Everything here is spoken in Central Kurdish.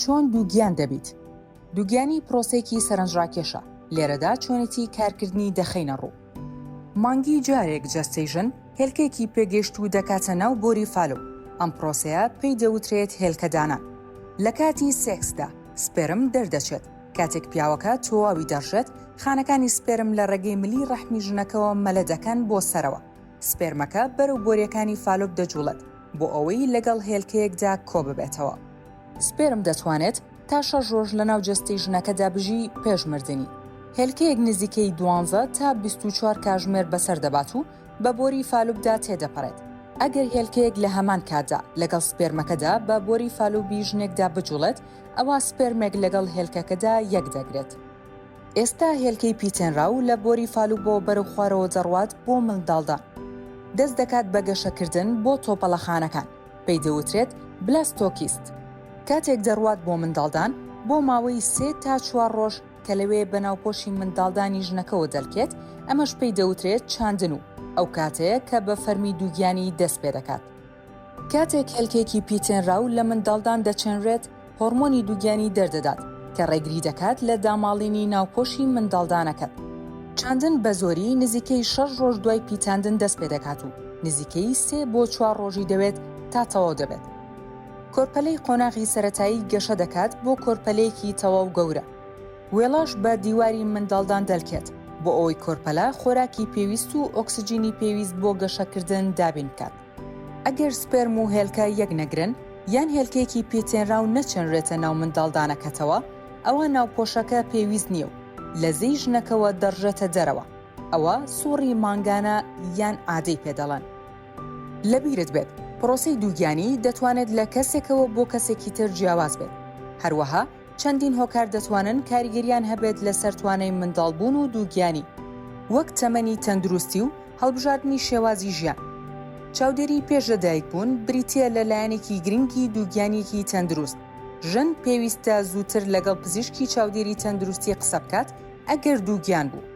چۆن دووگیان دەبیت؟ دووگیانی پرۆسەیەکی سەرنجڕاکێشە، لێرەدا چۆنێتی کارکردنی دەخەینە ڕوو. مانگی جارێک جەستەی ژن هێلکەیەکی پێگەیشتوو دەکاتە ناو بۆری فالۆب، ئەم پرۆسەیە پێی دەوترێت هێلکەدانان. لە کاتی سێکسدا سپێرم دەردەچێت، کاتێک پیاوەکە تۆواوی دەڕژێت، خانەکانی سپێرم لە ڕێگەی ملی ڕەحمی ژنەکەوە مەلە دەکەن بۆ سەرەوە، سپێرمەکە بەرەو بۆریەکانی فالۆب دەجوڵێت بۆ ئەوەی لەگەڵ هێلکەیەکدا کۆببێتەوە. سپێرم دەتوانێت تا شەش ڕۆژ لەناو جەستەی ژنەکەدا بژی پێش مردنی. هێلکەیەک نزیکەی دوانزە تا 24 کاژمێر بەسەر دەبات و بە بۆری فالوبدا تێدەپەڕێت. ئەگەر هێلکەیەک لە هەمان کاتدا لەگەڵ سپێرمەکەدا بە بۆری فالوبی ژنێکدا بجوڵێت، ئەوا سپێرمێک لەگەڵ هێلکەکەدا یەک دەگرێت. ئێستا هێلکەی پیتێنراو لە بۆری فالوبەوە بەرەو خوارەوە دەڕوات بۆ منداڵدان. دەست دەکات بە گەشەکردن بۆ تۆپەڵەخانەکان. پێی دەوترێت بلاستۆکیست. کاتێک دەڕوات بۆ منداڵدان، بۆ ماوەی سێ تا چوار ڕۆژ کە لەوێ بە ناوپۆشی منداڵدانی ژنەکەوە دەلکێت، ئەمەش پێی دەوترێت چاندن و ئەو کاتەیە کە بە فەرمی دووگیانی دەست پێدەکات. کاتێک هێلکێکی پیتێنراو لە منداڵدان دەچێنرێت، هۆڕمۆنی دووگیانی دەردەدات کە ڕێگری دەکات لە داماڵینی ناوپۆشی منداڵدانەکەت. چاندن بەزۆری نزیکەی شەش ڕۆژ دوای پیتاندن دەست پێدەکات و نزیکەی سێ بۆ چوار ڕۆژی دەوێت تا تەواو دەبێت. کۆرپەلەی قۆناغی سەرەتایی گەشە دەکات بۆ کۆرپەلەیەکی تەواو گەورە. وێڵاش بە دیواری منداڵدان دەلکێت بۆ ئەوەی کۆرپەلە خۆراکی پێویست و ئۆکسجینی پێویست بۆ گەشەکردن دابین بکات. ئەگەر سپێرم و هێلکە یەک نەگرن یان هێلکەیەکی پیتێنراو نەچێنرێتە ناو منداڵدانەکەتەوە، ئەوا ناوپۆشەکە پێویست نییە و لە زێی ژنەکەوە دەڕژێتە دەرەوە، ئەوە سوڕی مانگانە یان عادەی پێ دەڵێن. لەبیرت بێت پرۆسەی دووگیانی دەتوانێت لە کەسێکەوە بۆ کەسێکی تر جیاواز بێت، هەروەها چەندین هۆکار دەتوانن کاریگەریان هەبێت لەسەر توانای منداڵبوون و دووگیانی، وەک تەمەنی تەندروستی و هەڵبژاردنی شێوازی ژیان. چاودێری پێش لەدایکبوون بریتییە لە لایەنێکی گرنگی دووگیانییەکی تەندروست. ژن پێویستە زووتر لەگەڵ پزیشکی چاودێری تەندروستی قسە بکات ئەگەر دووگیان بوو.